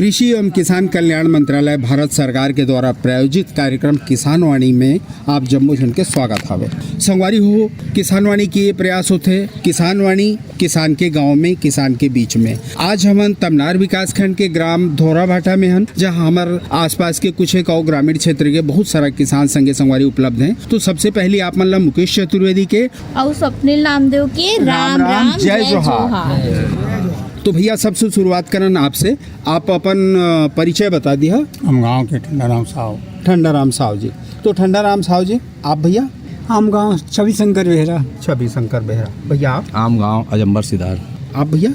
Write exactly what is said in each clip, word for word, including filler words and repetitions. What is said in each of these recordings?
कृषि एवं किसान कल्याण मंत्रालय भारत सरकार के द्वारा प्रायोजित कार्यक्रम किसानवाणी में आप जम्मो झन के स्वागत हवे। संगवारी हो, किसानवाणी के ये प्रयास होथे किसानवाणी किसान के गांव में, किसान के बीच में। आज हमन तमनार विकासखंड के ग्राम धोराभाटा में हन, जहां हमर आसपास के कुछ एक अउ ग्रामीण क्षेत्र के बहुत सारा किसान संगे संगवारी उपलब्ध हैं। तो सबसे पहले आप मन ला मुकेश चतुर्वेदी के अउ स्वप्निल नामदेव के राम राम, जय जोहार। तो भैया, सबसे शुरुआत करन आपसे, आप अपन, अ, परिचय बता दिया। हम गांव के ठंडाराम साव। ठंडाराम साव जी। तो ठंडाराम साव जी, आप भैया? आम गांव छवि शंकर बेहरा। छवि शंकर बेहरा। भैया, आप? आम गांव अजम्बर सिदार। आप भैया?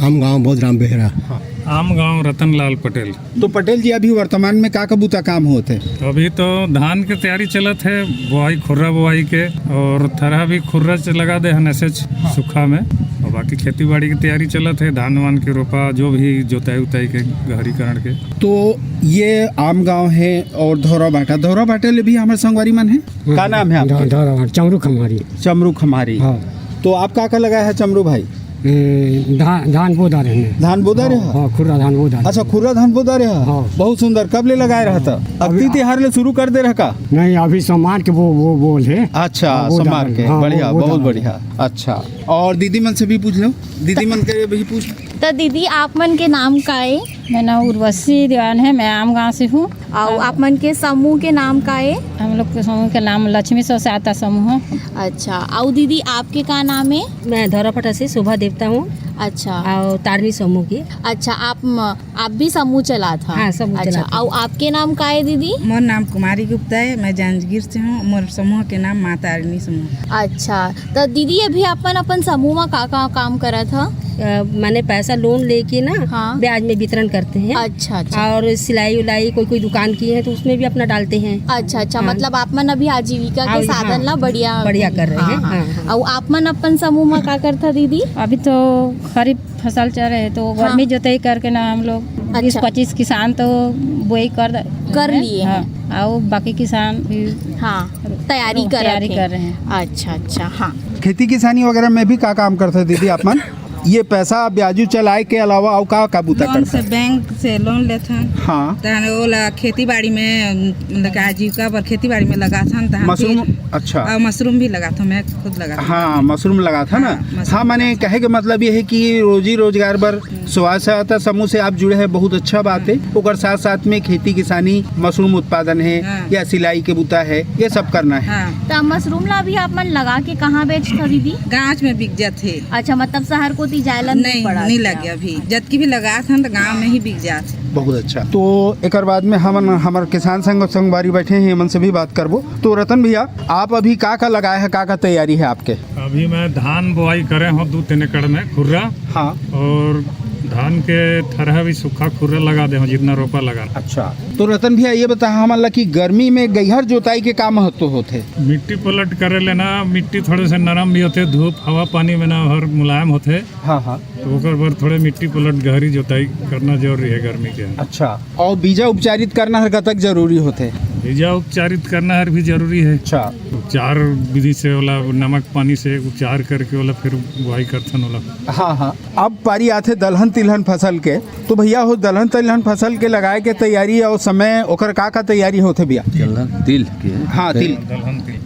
आम गांव बोधराम बेहरा। हाँ। आम गांव रतनलाल पटेल। तो पटेल जी, अभी वर्तमान में का का बूता काम होत हे? अभी तो धान के तैयारी चलत हे, बोआई, खुर्रा बोआई के, और थरहा भी खुर्रा से लगा दे हन ऐसे हाँ। सूखा में, और बाकी खेती बाड़ी की तैयारी चलत हे, धान वान के रोपा, जो भी जोताई उताई के गहरीकरण के। तो ये आम गांव है और धौरा भाटा, धौरा भाटा ले भी हमारे संगवारी मन है। का नाम है आपके? धौरा भाटा, चमरू खम्हारी। चमरू खम्हारी। हाँ। तो आप का का लगाया है चमरू भाई? ए, धा-, धान बोदा रहे हैं। धान बोदा रहे हाँ, हैं? हाँ, खुर्रा धान बोदा रहे अच्छा, हैं। खुर्रा धान बोदा रहे हैं? हाँ। बहुत सुंदर। कब ले लगाए रहा था? अब अभी ती तिहार ले शुरू कर दे रहा का? नहीं, अभी सोमवार के वो, वो बोल है। अच्छा, हाँ, बोदा सोमवार रहे के। हैं। हाँ, बढ़िया, वो बोदा बहुत रहे हैं। बढ़िया। अच्छा, और दीदी मन से भी पूछ लो। दीदी मन के भी पूछ। तो दीदी, आप मन के नाम का है? मेरा नाम उर्वशी दीवान है, मैं आम गांव से हूँ। अउ आप मन के समूह के नाम का है? हम लोग के समूह के नाम लक्ष्मी स्वसहायता समूह है। अच्छा, अउ दीदी, आपके का नाम है? मैं धौरापटा से शोभा देवता हूँ। अच्छा। और तारणी समूह की। अच्छा, आप म-, आप भी समूह चलात हा? हाँ, समूह अच्छा, चलात हा। अउ आपके नाम का है दीदी? मोर नाम कुमारी गुप्ता है, मैं जांजगीर से हूँ। मोर समूह के नाम माँ तारिणी समूह। अच्छा, तो दीदी, अभी अपन, अपन समूह में का, का काम करत हा? अ, माने पैसा लोन लेके ना हाँ। ब्याज में वितरण करते हैं। अच्छा, अच्छा। और सिलाई उलाई, कोई, कोई दुकान की है तो उसमें भी अपना डालते हैं। अच्छा, अच्छा, हाँ। मतलब आप मन अभी आजीविका के और साधन हाँ, ला बढ़िया बढ़िया कर रहे हैं, हाँ, हाँ। हाँ, हाँ। अउ आप मन अपन समूह में का करथा दीदी? अभी तो खरीफ फसल चल रहे हैं, तो हाँ। गर्मी जोताई करके ना हम लोग अच्छा। बीस पच्चीस किसान तो बुआई कर द-, कर हैं। लिए हैं। हाँ, और बाकी किसान भी हाँ, तैयारी करत तैयारी हैं। कर रहे हैं। अच्छा, अच्छा, हाँ। खेती किसानी वगैरह में भी का काम करते दीदी आप मन? ये पैसा ब्याजू चलाए के अलावा अउ का, का बूता लोन करते से हैं? बैंक से लोन लेथन। हाँ। तहन ओला खेती बाड़ी में, मतलब, आजीविका पर खेती बाड़ी में लगाथन, तहन मशरूम, फिर, अच्छा। और मशरूम भी लगाथन, मैं खुद लगाथन। हाँ, मशरूम लगाथन ना? हाँ, मशरूम हाँ, माने लगाथन। कहे के मतलब ये है कि रोजी रोजगार बर हम्म। स्वसहायता समूह से आप जुड़े हैं, बहुत अच्छा बात है। हम्म। ओकर साथ साथ में खेती किसानी, मशरूम उत्पादन है हाँ। या सिलाई के बूता है, ये सब करना है। हाँ। तो मशरूम ला अभी आप मन लगा के कहाँ बेचथो दीदी? गाँव में बिक जाथे। अच्छा, मतलब शहर कोती जाए ला नहीं नहीं, पड़ा नहीं क्या? लगे अभी। जतकी भी लगाथन तो गाँव में ही बिक जात। बहुत अच्छा। तो एकर बाद में हमन, हमर किसान संग संगवारी बैठे हैं, हमन से भी बात करबो। तो रतन भैया, आप अभी का का लगाए हैं, का का तैयारी है आपके? अभी मैं धान बोआई करे हूँ दू तीन एकड़ में खुर्रा। हाँ। और धान के थरहा भी सूखा खुर्रा लगा दे हूँ, जितना रोपा लगा। अच्छा, तो रतन भैया, ये बता हमन ला कि गर्मी में गैहर जोताई के का महत्व होथे? मिट्टी पलट करे ले ना, मिट्टी थोड़े से नरम भी होथे, धूप हवा पानी में ना हर मुलायम होथे। हाँ, हाँ। तो ओकर बर थोड़े मिट्टी पलट गहरी जोताई करना जरूरी है गर्मी के। अच्छा, और बीजा उपचारित करना हर कतक जरूरी होथे? बीजा उपचारित करना हर भी जरूरी है। अच्छा। उपचार विधि से ओला नमक पानी से उपचार करके ओला फिर बुआई करथन ओला। हाँ, हाँ। अब पारी आथे दलहन तिलहन फसल के। तो भैया हो, दलहन तिलहन फसल के लगाए के तैयारी और समय, ओकर का का तैयारी होथे भैया? दलहन तिल के? हाँ, तिल।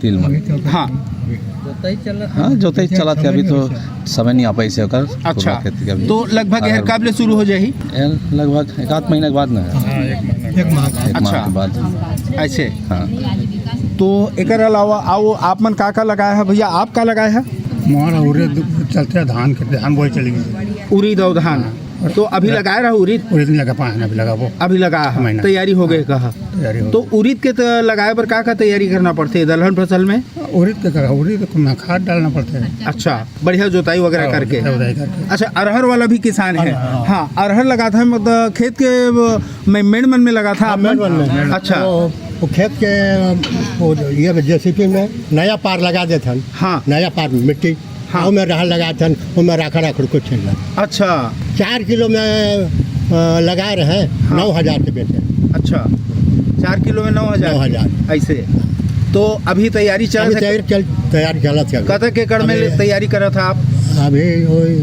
तिल में। हाँ। हाँ, जोताई चलत है, अभी तो समय नहीं आ पाई से ओकर, अच्छा। पूरा खेती का भी। तो लगभग अगर एहर कब ले शुरू हो जाही? एहर लगभग एक आध महीना के बाद ना है। एक माह के अच्छा। बाद। ऐसे? हाँ। तो एकर अलावा आओ, आप मन का का लगाए है भैया? आप का लगाए है? मोर उरीद चलथे, धान के, धान बोए चले गए। उरीद और धान। तो अभी लगाए रहा उरीद? उरीद नहीं लगा पाए हैं, अभी लगाबो। अभी लगा है, महीना। तैयारी हो गए कहा? तैयारी हो तो गई। उरीद के त लगाए बर का का तैयारी करना पड़थे दलहन फसल में? उरीद के कहा, उरीद में खाद डालना पड़ता है। अच्छा, बढ़िया जोताई वगैरह हाँ, करके। जोताई करके। अच्छा, अरहर वाला भी किसान है? अरहर, हाँ। हाँ, अरहर लगाता है, मतलब खेत के, अ, में, मेड़ मन में लगाता है हाँ, आप मन? मेड़ मन में। अच्छा। वो, वो खेत के, वो जो, ये जेसीपी में नया पार लगा देथन। हाँ। नया पार मिट्टी। हाँ। ओमे रहर लगाथन, ओमे राखड़ राखड़ कुछ नहीं लगा। अच्छा। चार किलो में, अ, लगा रहे, हाँ। नौ हजार के बेचे। अच्छा, चार किलो में नौ हजार? नौ हजार। ऐसे। तो अभी तैयारी चल अभी रही है? तैयारी चल, तैयारी चलत है। कतक एकड़ में अभी तैयारी करत है आप? अभी वही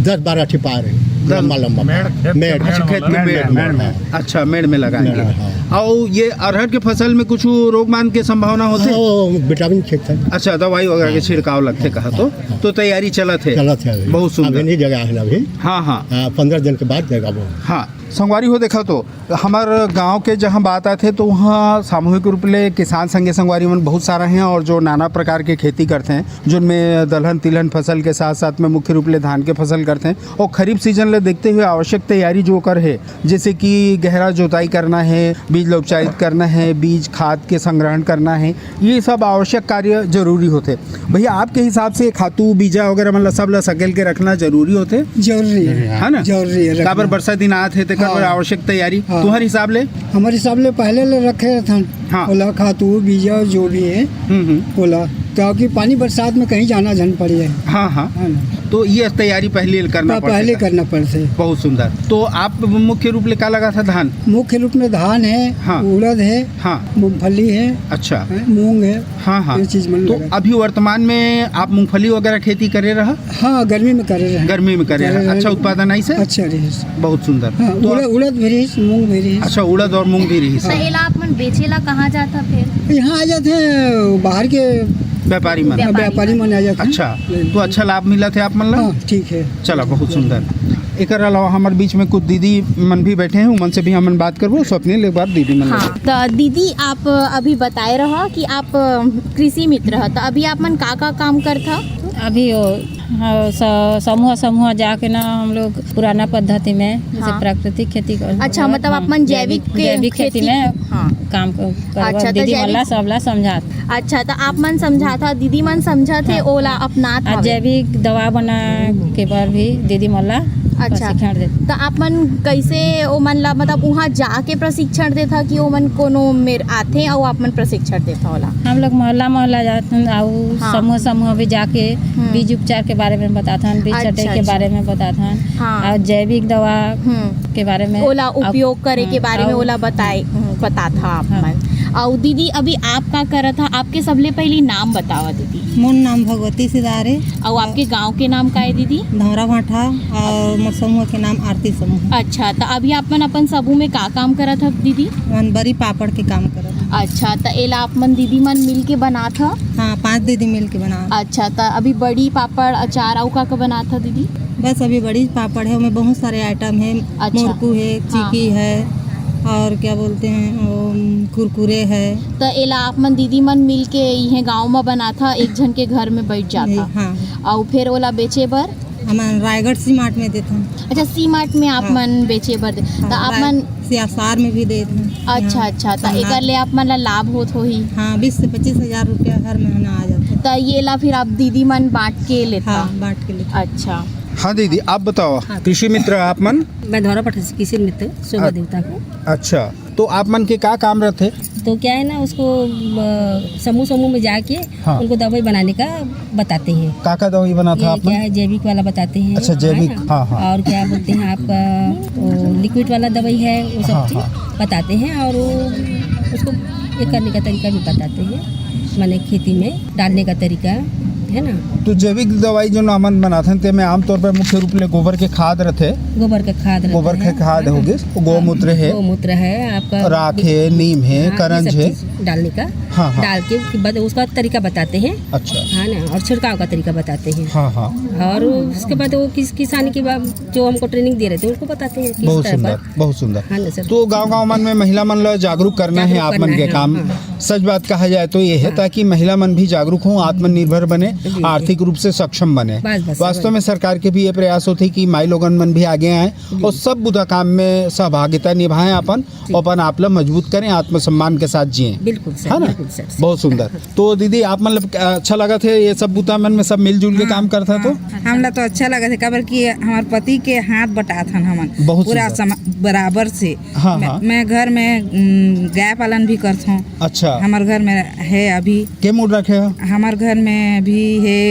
दस बारह ठी पार है। लंबा लंबा मेड़, खेत के मेड़। अच्छा, खेत के मेड़, मेड़, मेड़। मेड़। अच्छा, मेड़ में लगाए मेड़, हैं। हाँ। और ये अरहर के फसल में कुछ रोग बांध के संभावना होथे? हाँ, वो विटामिन खेत है। अच्छा, दवाई वगैरह के छिड़काव लगथे कहा तो, हाँ। तो तैयारी चलत हे। चलत हे अभी। बहुत सुंदर। अभी नहीं जगा है ना अभी। हाँ, हाँ। हाँ, पंद्रह दिन के बाद जगा वो। हाँ, संगवारी हो, देखा तो हमर गांव के जहां बात आथे, तो वहां सामूहिक रूप ले किसान संगे संगवारी मन बहुत सारा हैं और जो नाना प्रकार के खेती करथे, जिनमें दलहन तिलहन फसल के साथ साथ में मुख्य रूप ले धान के फसल करथे और खरीफ सीजन ले देखते हुए आवश्यक तैयारी जो कर है, जैसे कि गहरा जोताई करना है, बीज ल उपचारित करना है, बीज खाद के संग्रहण करना है, ये सब आवश्यक कार्य जरूरी होथे। भैया, आपके हिसाब से खातू बीजा वगैरह मन ल सब ल सकेल के रखना जरूरी होथे? जरूरी है। है ना? जरूरी है रखना। काबर बरसा दिन आत हे, तेकर बर हाँ। आवश्यक तैयारी। हाँ। तुहर हिसाब ले? हमर हिसाब ले पहले ले रखे रहथन। हाँ। ओला खातू बीजा जो भी है, हम्म, हम्म। ओला, ताकि पानी बरसात में कहीं जाना झन पड़े। हाँ, हाँ। है ना? तो ये तैयारी पहले करना हाँ, पड़थे पहले का? करना पड़थे। बहुत सुंदर। तो आप मुख्य रूप ले का लगाथा? धान? मुख्य रूप में धान है, हाँ। उड़द है, हाँ। मूंगफली है, अच्छा। है, मूंग है, हाँ, हाँ। ये चीज मन तो लगा। अभी वर्तमान में आप मूंगफली वगैरह खेती करे रहा? हाँ, गर्मी में करे रहे। गर्मी में करे करे रहा। रहे। अच्छा उत्पादन आइस हे? अच्छा रहिस। बहुत सुंदर। हाँ, तो उड़द, उड़द भी रहिस, मूंग भी रहिस। अच्छा, उड़द और मूंग भी रहिस। तो हाँ। एला आप मन बेचे ला कहाँ जाथा फिर? यहाँ आ जाथे, बाहर के व्यापारी मन। व्यापारी व्यापारी मन। मन आ जाथे। अच्छा, ले। तो अच्छा लाभ मिलथे आप मन ला? हाँ, ठीक है। चला, बहुत सुंदर। एकर अलावा हमर बीच में कुछ दीदी मन भी बैठे हैं, उमन से भी हमन बात करबो। स्वप्निल, एक बार दीदी मन हाँ, लगे। तो दीदी, आप अभी बताए रहा कि आप कृषि मित्र ह, तो अभी आप मन का का काम करथा? अभी वो, हाँ, स-, समूह समूह जाके ना हम लोग पुराना पद्धति में, जैसे हाँ। प्राकृतिक खेती कर, अच्छा, मतलब हाँ, आप मन जैविक जैविक, के जैविक खेती खेती में हाँ। काम कर, करवा अच्छा, तो दीदी मन ला जैविक सबला समझात। अच्छा, तो आप मन समझाथा, दीदी मन समझत हे, हाँ। ओला अपनात आ हवे। जैविक दवा बना के बर भी दीदी मन ला अच्छा। प्रशिक्षण देत। तो आप मन कैसे ओ मन ला, मतलब, उहाँ जाके प्रशिक्षण देथा कि ओ मन कोनो मेर आथे अउ आप मन प्रशिक्षण देथा ओला? हम लोग मोहल्ला मोहल्ला जाथन अउ हाँ। समूह समूह भी जाके हम्म। बीज उपचार के बारे में बताथन, बीज अच्छा, छटे के अच्छा। बारे में बताथन हाँ। अउ जैविक दवा हम्म। के बारे में ओला अउ उपयोग करे के हम्म, बारे में अउ ओला बताए, हम्म, बताथा आप हाँ। मन। अउ दीदी, अभी आप का करत हा? आपके सबले पहली नाम बतावा दीदी। मोर नाम भगवती सिदार हे। अउ आपके गांव के नाम का हे दीदी? धौरा भाठा अउ मोर समूह के नाम आरती समूह। अच्छा, त अभी आप मन अपन समूह में का काम करत हव दीदी? मन बरी पापड़ के काम करत हन। अच्छा, त एला आप मन दीदी मन मिल के बनात हव? हाँ, पांच दीदी मिल के बनात। अच्छा, त अभी बड़ी पापड़, अचार अउ का का बनात हव दीदी? बस अभी बड़ी पापड़ हे, ओमे बहुत सारे आइटम हे, अच्छा। मुरकू हे, हाँ। चिकी हे, और क्या बोलते हैं, वो, कुरकुरे हे। त एला आप मन दीदी मन मिल के इहे गांव म बनाथा, एक झन के घर में बैठ जाथा। हाँ। अउ फिर ओला बेचे बर? हमन रायगढ़ सी मार्ट में देथन। अच्छा, सी मार्ट में आप हाँ। मन बेचे बर दे। हाँ, त आप राय-, मन सियासार में भी देथन। अच्छा, हाँ, अच्छा, त सामना। एकर ले आप मन ला लाभ होत होही? हाँ, बीस से पच्चीस हजार रुपया हर महीना आ जाथे। त ये ला फिर आप दीदी मन बांट के लेथा? हाँ, बांट के लेथन। अच्छा। हाँ दीदी, आप बताओ, हाँ। कृषि मित्र आप मन? मैं धौरा भाठा से कृषि मित्र शोभा अ-, देवता को। अच्छा, तो आप मन के का काम रहथे? तो क्या है ना, उसको, अ, समूह समूह में जाके हाँ। उनको दवाई बनाने का बताते हैं। का का दवाई बनाथा ये आप मन? क्या है, जैविक वाला बताते हैं, अच्छा, है जैविक, ना? हाँ, हाँ। और क्या बोलते हैं आपका, वो लिक्विड वाला दवाई है, वो सब हाँ, चीज़ हाँ। बताते हैं और वो उसको ये करने का तरीका भी बताते हैं, माने खेती में डालने का तरीका, है ना? तो जैविक दवाई जो हमन बनाथन, तेमे आमतौर पर मुख्य रूप ले गोबर के खाद रथे। गोबर के खाद रहता गोबर के है। खाद हो गिस, हाँ। गौमूत्र है। गौमूत्र है, आपका राख है, नीम है, हाँ, ये करंज सब है। चीज़ डालने का, हाँ, हाँ। डाल के उसके बाद उसका तरीका बताते हैं। अच्छा। है ना, और छिड़काव का तरीका बताते हैं। हाँ, हाँ। और उसके बाद वो किस किसान की बा-, जो हमको ट्रेनिंग दे रहे थे, उनको बताते हैं किस बहुत तरह सुंदर, पर। बहुत सुंदर। हाँ ना सर। तो गांव-गांव मन में महिला मन ला जागरूक करना है जागरूक आप मन करना के है, काम। हाँ। सच बात कहा जाए तो ये है, हाँ। ताकि महिला मन भी जागरूक हों, आत्मनिर्भर बने, जी, जी। आर्थिक रूप से सक्षम बने। बस, बस, वास्तव बस। में सरकार के भी ये प्रयास होथे कि माई लोगन मन भी आगे आए जी। और सब बुरा काम में सहभागिता निभाएं अपन, जी। अपन आप ला मजबूत करें, आत्मसम्मान के साथ जिएं। बिल्कुल सर, है ना? बिल्कुल सर, सर। बहुत सुंदर। तो दीदी, आप मतलब, अ, अच्छा लगत हे ये सब बुता मन में सब मिलजुल के हाँ, काम करथा तो? हाँ, हमला तो अच्छा लगत हे, काबर कि हमर पति के हाथ बटाथन हमन बहुत पूरा सुंदर। सम-, बराबर से। हाँ, मैं, हाँ। मैं घर में, उम, गाय पालन भी करथौं। अच्छा। हमर घर में है अभी। के मुर्रा रखे हो? हमर घर में अभी है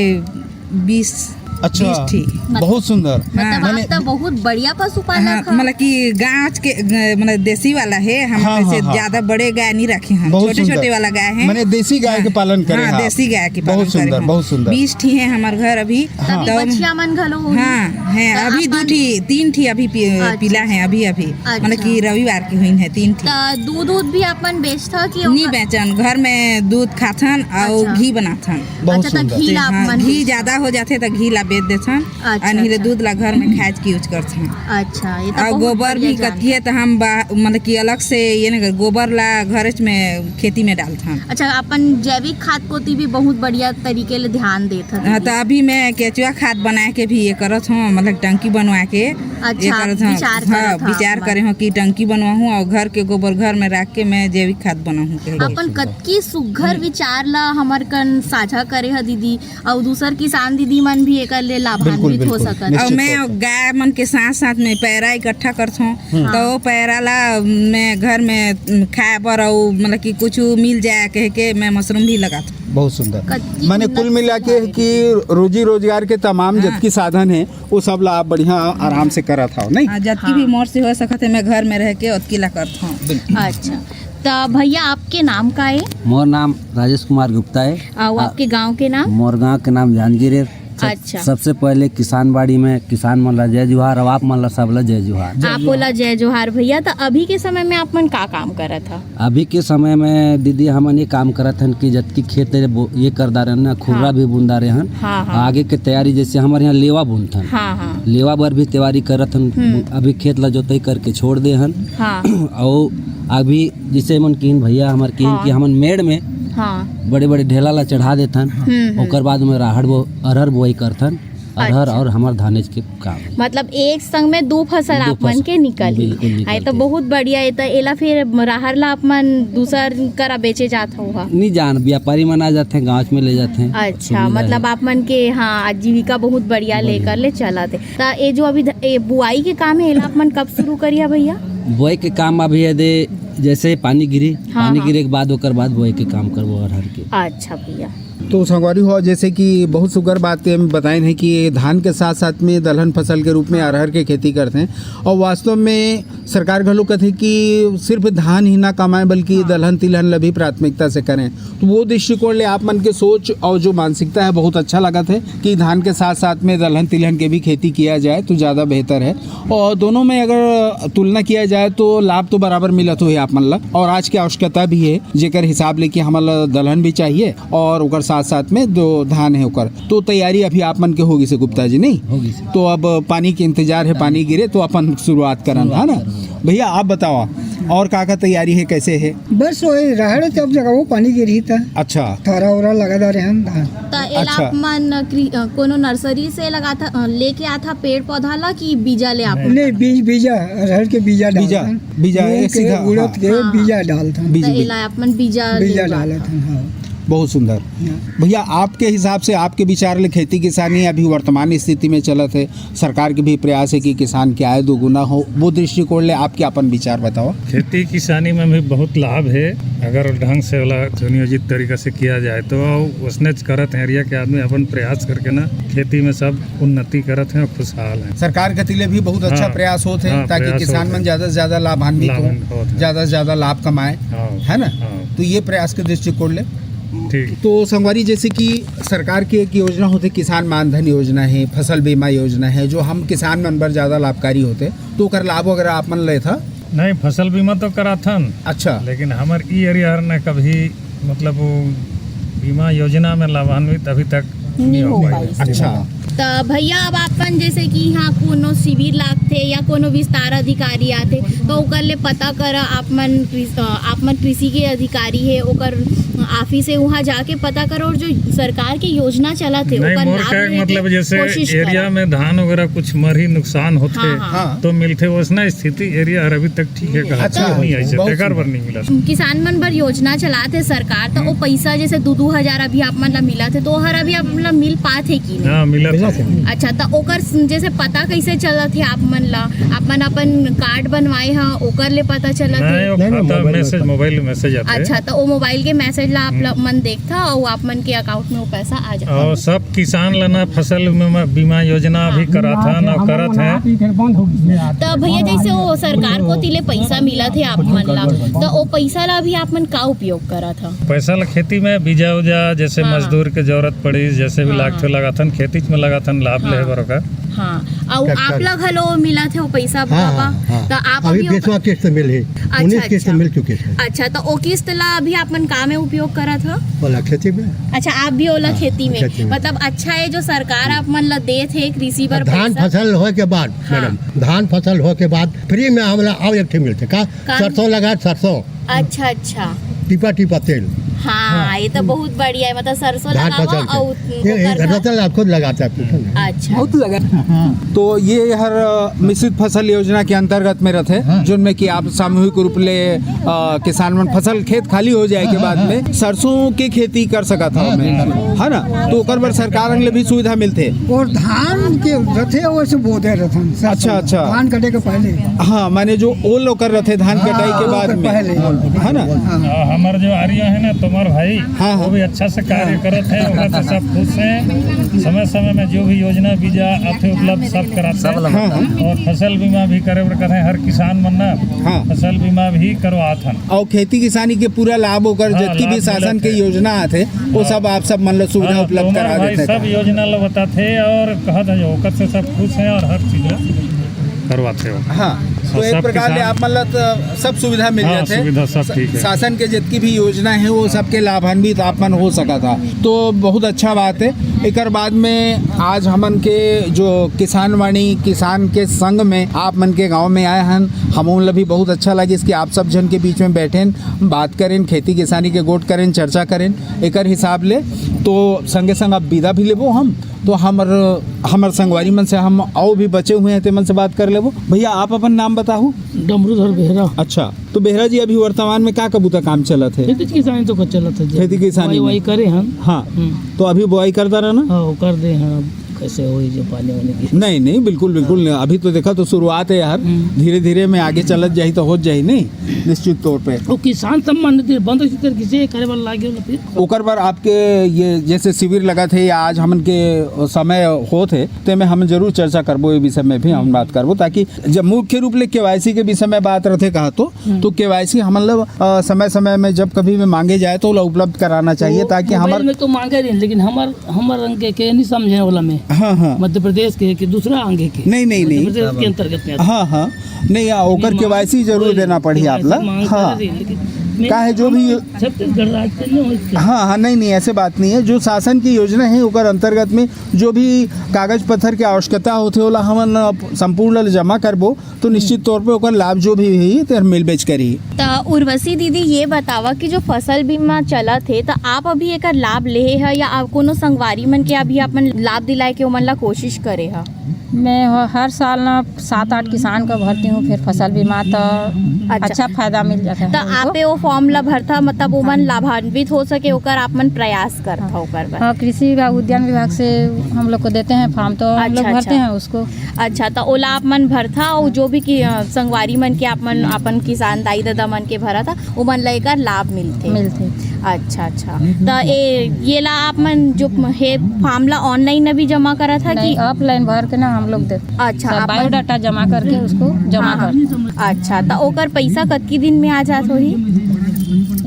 बीस अच्छा, बीस ठी। बहुत सुंदर। मतलब, हाँ। आप तो बहुत बढ़िया पशुपालक हाँ, है। मतलब कि गाँव के, ग-, मतलब देसी वाला है, हम हाँ, ऐसे हाँ, हाँ। ज्यादा बड़े गाय नहीं रखे हैं, बहुत छोटे सुंदर। छोटे वाला गाय है। माने देसी गाय के हाँ, पालन करे हाँ, हैं आप। देसी गाय के बहुत पालन करे सुंदर, हैं। बहुत सुंदर। बीस ठी है हमार घर अभी। हाँ। तभी तो बछिया मन घलो होही। हाँ, है, तो अभी आप दू मन ठी, तीन ठी अभी पी-, अच्छा। पीला है, अभी, अभी। अच्छा। मतलब कि रविवार की हुई है, तीन ठी। तो दूध, दूध भी आप मन बेचथव कि नहीं ओकर बेचन, घर में दूध खाथन और अच्छा। घी बनाथन। बहुत अच्छा, तो सुंदर। घी ला आप हाँ, मन घी बेचथव। ज्यादा हो जाथे तो घी ला बेच देथन। अच्छा, और नहीं तो अच्छा। दूध ला घर में खाए के use करथन। अच्छा, ये तो और बहुत गोबर बढ़िया भी जानकारी। कतिये तो हम बा-, मतलब कि अलग से ये नहीं कर, गोबर ला घरच में खेती में डालथन। अच्छा, अपन जैविक खाद कोती भी बहुत बढ़िया तरीके ले ध्यान देत हन हाँ, दीदी। तो अभी मैं केचुआ खाद बना के भी ये करत हूँ, मतलब टंकी बनवा के अच्छा, ये करत हूँ। विचार हाँ, करत हव विचार आप मन। करे हूँ कि टंकी बनवा हूँ और घर के गोबर घर में रख के मैं जैविक खाद बना हूँ कह के। अपन कतकी सुघर हम्म। विचार ला हमर कन साझा करे ह दीदी, अउ दूसर किसान दीदी मन भी एकर ले लाभान्वित बिल्कुल, हो बिल्कुल, सकत हे। निश्चित और मैं तौर पर। गाय मन के साथ साथ में पैरा इकट्ठा करथों, हम्म। तो वो पैरा ला मैं घर में, उम, खाए बर अउ मतलब कि कुछ मिल जाए कह के मैं mushroom भी लगाथों। बहुत सुंदर। कतकी माने सुंदर कुल मिला के विचार हे। कि रोजी रोजगार के तमाम हाँ। जतकी साधन है, वो सब ला आप बढ़िया आराम से करत हव, नहीं? हाँ, जतकी भी हाँ। मोर से हो सकत है, मैं घर में रह के ओतकी ला करथों। बिल्कुल। अच्छा, त भैया, आपके नाम का है? मोर नाम राजेश कुमार गुप्ता है। अउ आ, आपके गांव के नाम? मोर गांव के नाम जांजगीर है। सब-, अच्छा। सबसे पहले किसान बाड़ी में किसान मन ला जय जोहार, अउ आप मन ला सब ला जय जोहार। आप ओला जय जोहार भैया। त अभी के समय में आप मन का काम करत ह? अभी के समय में दीदी, हमन ये काम करत हन कि जतकी खेत है, वो ये कर डारे हन ना, खुर्रा हाँ। भी बुन डारे हन। हाँ, हाँ। आगे के तैयारी, जैसे हमर यहाँ लेवा बुनथन, हाँ, हाँ। लेवा बर भी तैयारी करत हन। हम्म। अभी खेत ला जोताई करके छोड़ दे हन। हाँ। अउ अभी जैसे मन किन भैया हमर किन हाँ। कि हमन मेड़ में हाँ। बड़े-बड़े ढेला ला चढ़ा देथन। हम्म, हम्म। ओकर बाद में राहड़ बो-, अरहर बोआई करथन। अरहर अच्छा। और हमर धानेज के काम है। मतलब एक संग में दो फसल दो आप मन फसल, के निकलही। बिल्कुल निकलथे। आ, ये तो बहुत बढ़िया। ये तो एला फिर राहड़ ला आप मन दूसर करा बेचे जात हो हा? नहीं जान, व्यापारी मन आ जाते हैं, गाँव में ले जाते हैं। अच्छा, सुविधा मतलब है। आप मन के, हाँ, आजीविका बहुत बढ़िया बढ़िया। लेकर ले चलत हे। त ये जो अभी ध-, ये बुआई के काम है, एला आप मन कब शुरू करिया भैया? बुआई के काम अभी ये दे, जैसे पानी गिरी, हाँ, पानी हाँ। गिरे के बाद, ओकर बाद बुआई के काम करबो अरहर के। अच्छा भैया। तो संगवारी हो, जैसे कि बहुत सुघर बात हम बताइन है कि धान के साथ-साथ में दलहन फसल के रूप में अरहर के खेती करथे, और वास्तव में सरकार घलो कथे कि सिर्फ धान ही ना कमाए, बल्कि हाँ। दलहन तिलहन ला भी प्राथमिकता से करें। तो वो दृष्टिकोण ले आप मन के सोच और जो मानसिकता है, बहुत अच्छा लगत है कि धान के साथ-साथ में दलहन तिलहन के भी खेती किया जाए, तो ज़्यादा बेहतर है। और दोनों में अगर तुलना किया जाए, तो लाभ तो बराबर मिलत होही आप मन ला, और आज के आवश्यकता भी है, जेकर हिसाब ले कि हमन ला दलहन भी चाहिए और ओकर साथ-साथ में दो धान है ओकर। तो तैयारी अभी आप मन के हो गिस हे गुप्ता जी, नहीं? हो गिस हे। तो अब पानी के इंतजार है, पानी गिरे तो अपन शुरुआत करन, है ना? शुरुआत करन। भैया, आप बताओ, और का का तैयारी है, कैसे है? बस वही राहड़, जब जगह वो पानी गिरही त अच्छा। थोड़ा उरा लगा डारे हन धान। त एला अच्छा। आप मन कृ-, अ, कोनो नर्सरी से लगाथा, अ, लेके आथा पेड़ पौधा ला कि बीजा ले आप? नहीं, बीज, बीजा, अरहर के बीजा बीजा, डालथन। बीजा, मूंग ये के, सीधा, उड़द हाँ। के हाँ, हाँ। बीजा डालथन। बीज, त बीज। एला आप मन बीजा बीजा लेके डालथन, हाँ। बहुत सुंदर। हाँ। भैया, आपके हिसाब से, आपके विचार ले खेती किसानी अभी वर्तमान स्थिति में चलत है, सरकार के भी प्रयास है कि किसान के आय दोगुना हो, वो दृष्टिकोण ले आपके अपन विचार बताओ। खेती किसानी में भी बहुत लाभ है, अगर ढंग से ओला सुनियोजित तरीका से किया जाए तो। उसने करत हैं area के आदमी अपन प्रयास करके ना खेती में सब उन्नति करत हैं और खुशहाल हैं। सरकार के तिले भी बहुत अच्छा हाँ, प्रयास होत है हाँ, ताकि प्रयास किसान होत मन है। ज्यादा से ज्यादा लाभान्वित हो, लाभान्वित होत है। ज्यादा से ज्यादा लाभ कमाए, हाँ, है ना? हाँ। तो ये प्रयास के दृष्टिकोण ले ठीक। तो संगवारी, जैसे कि सरकार की एक योजना होथे, किसान मानधन योजना है, फसल बीमा योजना है, जो हम किसान मन बर ज्यादा लाभकारी होथे, तो ओकर लाभ वगैरह आप मन लेथा? नहीं, फसल बीमा तो कराथन। अच्छा। लेकिन हमर ई area हर न कभी, मतलब, वो बीमा योजना में लाभान्वित अभी तक नहीं नहीं हो हो पाई। पाई। अच्छा। त भैया, अब आपन जैसे कि यहाँ कोनो शिविर लागथे या कोनो विस्तार अधिकारी आथे, तो ओकर ले पता करा, आप मन कृ-, अ, आप मन कृषि के अधिकारी है, ओकर office है, वहाँ जाके पता करो। और जो सरकार के योजना चलत है, नहीं, ओकर मोर लाभ कहे के लेके मतलब, जैसे कोशिश area करा। में धान वगैरह कुछ मरही, नुकसान होथे, हाँ, हाँ। हाँ। तो मिलथे, वैसना स्थिति area हर अभी तक ठीक है, कहा अच्छा, नहीं आई से, बहुत तेकर सुंदर। बर नहीं मिला। किसान मन बर योजना चलात हे सरकार, त ओ हम्म। पइसा जैसे दू दू हजार अभी आप मन ला मिलत हे, त ओहर अभी आप मन ला मिल पात हे कि नहीं? हाँ, मिलत हे। अच्छा, त ओकर स-, जैसे पता कैसे चलत हे आप मन ला? आप मन अपन card बनवाए ह, ओकर ले पता चलत हे? नहीं, वो नहीं, नहीं, खाता mobile में message, पता। Mobile message आथे। अच्छा, त ओ mobile के message ला आप लोग मन देखथा अउ आप मन के अकाउंट में वो पैसा आ जाता। और सब किसान ला ना फसल बीमा, बीमा योजना भी कराथन और करत हैं। तो भैया, जैसे वो सरकार कोति ले पैसा मिलत हे आप मन ला, तो वो पैसा ला भी आप मन का उपयोग करत ह? पैसा ला खेती में बीजा उजा, जैसे हाँ। मजदूर के जरूरत पड़ी, जैसे भी हाँ। लागथे लगाथन, खेती में लगाथन, लाभ हाँ। लेहे बर ओकर। हाँ, अउ आप ला घलो मिलत हे वो पैसा हाँ, बाबा? हाँ, हाँ। तो आप अभी अभी बीसवा किस्त मिल ही, अच्छा, उन्नीस किस्त अच्छा। मिल चुके हैं। अच्छा, तो वो किस्त ला अभी आप मन का में उपयोग करत ह? बोला खेती में। अच्छा, आप भी ओला हाँ, खेती में, खेती में। मतलब अच्छा है जो सरकार आप मन ला देत हे कृषि बर धान पैसा। फसल होए के बाद, हाँ। मैडम, धान फसल होए के बाद फ्री में हमला अउ एक ठे मिलथे का, का? सरसों लगा, सरसों, अच्छा, अच्छा। टीपा टीपा तेल। हाँ, ये तो बहुत बढ़िया है, मतलब सरसों धान लगावा फसल अउ के। ये ओकर का- रतन लाल खुद लगाता है, पूछो ना। अच्छा। बहुत लगा। तो ये हर अ, मिश्रित फसल योजना के अंतर्गत में रहते हैं, जिनमें कि आप सामूहिक रूप ले अ, किसान मन फसल खेत खाली हो जाए के बाद में सरसों के खेती कर सकत हवं मैं, है ना? तो ओकर बर सरकार अंग ले भी सुविधा मिलथे। और धान के रथे, वैसे बोते रथन सरसों। अच्छा, अच्छा। धान कटे के पहले। हाँ, माने जो ओल ओकर रथे धान कटाई के बाद ओकर में, पहले। है ना? और हमार जो आर्य है ना, तुम्हार भाई, हाँ, हाँ। वो भी अच्छा से कार्य करत है, ओकरा से सब खुश हैं। समय समय में जो भी योजना बीजा आथे, उपलब्ध सब कराते हैं। हाँ, हाँ। और फसल बीमा भी करे बर कहते हैं, हर किसान मन ना हाँ। फसल बीमा भी करवात हन। और खेती किसानी के पूरा लाभ ओकर हाँ, जतकी भी लाभ शासन मिलत के है। योजना आथे, वो सब आप सब मन ला सुविधा हाँ, उपलब्ध तुम्हार करा भाई देते सब हैं। योजना ला बताथे और कहत है, ओकर से सब खुश हैं और हर चीज ला करवाथे हो। हाँ, तो और एक सब प्रकार ले किसान आप मन ला तो सब सुविधा मिल हाँ, जाथे। सुविधा सब ठीक है। शासन के जितकी भी योजना है, वो सबके लाभान्वित आप मन हो सकत हा। तो बहुत अच्छा बात है। एकर बाद में आज हमन के जो किसान वाणी, किसान के संग में आप मन के गांव में आए हन, हम उन ला भी बहुत अच्छा लगिस कि आप सब झन के बीच में बैठेन, बात करेन, खेती किसानी के गोठ करेन, चर्चा करेन एकर हिसाब ले। तो संगे संग अब विदा भी लेबो हम। तो हमर, हमर संगवारी मन से हम अउ भी बचे हुए हैं, ते मन से बात कर लेबो। भैया, आप अपन नाम बताहू। डमरूधर बेहरा। अच्छा, तो बेहरा जी, अभी वर्तमान में का कबूता काम चलत है? खेती किसानी तो कर चलत है जी। खेती किसानी बुआई, में। बुआई करे हम। हाँ, हम्म। तो अभी बुआई करता रहना। हाँ, वो कर दे हैं, अब कैसे होई जो पानी वानी की। नहीं, नहीं, बिल्कुल, बिल्कुल नहीं। अभी तो देखा तो शुरुआत है यार, हम्म। धीरे धीरे में आगे चलत जाही तो हो जाही, नहीं, निश्चित तौर पे। वो किसान सम्मान निधि बंद होइस, तेकर किसे करे वाला लागे होला फिर। ओकर बर आपके ये जैसे शिविर लगत है या आज हमन के समय होत है, ते में हम जरूर चर्चा करबो, ये विषय में भी हम बात करबो, ताकि जब मुख्य रूप ले केवाईसी के विषय में बात रहते कहा तो, तो केवाईसी हमन ला, अ, समय समय में जब कभी भी मांगे जाए तो ओला उपलब्ध कराना चाहिए, ताकि मोबाइल हमर में तो मांगे नहीं, लेकिन हमर, हमर रंग के, के नहीं समझे वाला में। हाँ, हाँ। मध्य प्रदेश के कि दूसरा अंग के। नहीं, नहीं, मध्य नहीं। प्रदेश के अंतर्गत में। हाँ, हाँ। नहीं, आ, ओकर नहीं, केवाईसी जरूर वही, देना पड़ी वही, आप ला। मांग हाँ। करे रही, लेकिन मैं काहे जो भी छत्तीसगढ़ राज्य से नहीं होते। हाँ, हाँ, नहीं, नहीं, ऐसे बात नहीं है। जो शासन की योजना है, ओकर अंतर्गत में जो भी कागज पत्थर के आवश्यकता होथे, ओला हमन, अ, संपूर्ण जमा करबो, तो निश्चित तौर पे ओकर लाभ जो भी होही, ते मिलबेच करही। त उर्वशी दीदी, ये बतावा कि जो फसल बीमा चलत हे, त आप अभी एकर लाभ लेहे ह या आप कोनो संगवारी मन के अभी अपन लाभ दिलाए के ओमन ला कोशिश करे ह? मैं ह-, हर साल ना सात आठ किसान को भरती हूँ, फिर फसल बीमा तो अच्छा फायदा मिल जाता है त उनको। आपे वो फॉर्म ला भरथा, मतलब ओमन लाभान्वित हो सके, ओकर आप मन प्रयास करथा ओकर बर। हाँ, कृषि विभाग, उद्यान विभाग से हम लोग को देते हैं फॉर्म, तो हम लोग अच्छा, भरते अच्छा। हैं उसको। अच्छा, त ओला आप मन भरथा, अउ जो भी कि, अ, संगवारी मन के आप मन अपन किसान दाई ददा मन के भरथा, ओमन ला एकर लाभ मिलथे। मिलथे। अच्छा, अच्छा। त ए, ये ला आप मन जो हे फॉर्म ला ऑनलाइन भी जमा करत हा नहीं, कि? ऑफलाइन भर के ना हम लोग देते। अच्छा, सब आप मन बायोडाटा जमा करके उसको जमा हाँ, करते। हाँ। अच्छा, त ओकर पैसा कतकी दिन में आ जात होही?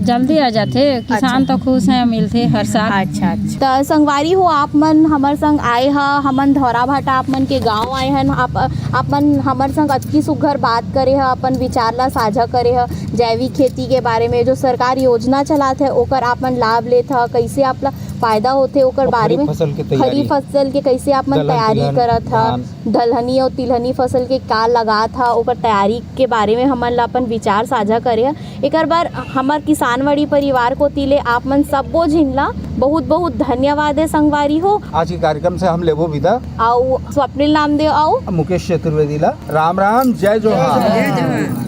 जल्दी आ जाते, किसान अच्छा। तो खुश हैं, मिलते हर साल। अच्छा, अच्छा। त संगवारी हो, आप मन हमर संग आए ह, हमन धौरा भाटा आप मन के गांव आए हन, आप, आप मन हमर संग अतकी सुघर बात करे ह, अपन विचार ला साझा करे ह, जैविक खेती के बारे में जो सरकार योजना चलात है, ओकर आप मन लाभ लेत ह, कैसे आप ला फायदा होथे, ओकर और बारे खरीफ में, फसल के तैयारी। खरीफ फसल के कैसे आप मन दलहन, तैयारी तिलहन, करत ह, धान। दलहनी अउ तिलहनी फसल के का लगात ह, ओकर तैयारी के बारे में हमन ला अपन विचार साझा करे ह। एकर बर हमर किसानवाड़ी परिवार कोति ले आप मन सब्बो झिन ला बहुत बहुत धन्यवाद हे संगवारी हो। आज के कार्यक्रम से हम लेबो विदा। अउ स्वप्निल नामदेव अउ मुकेश चतुर्वेदी ला राम राम, जय जोहार।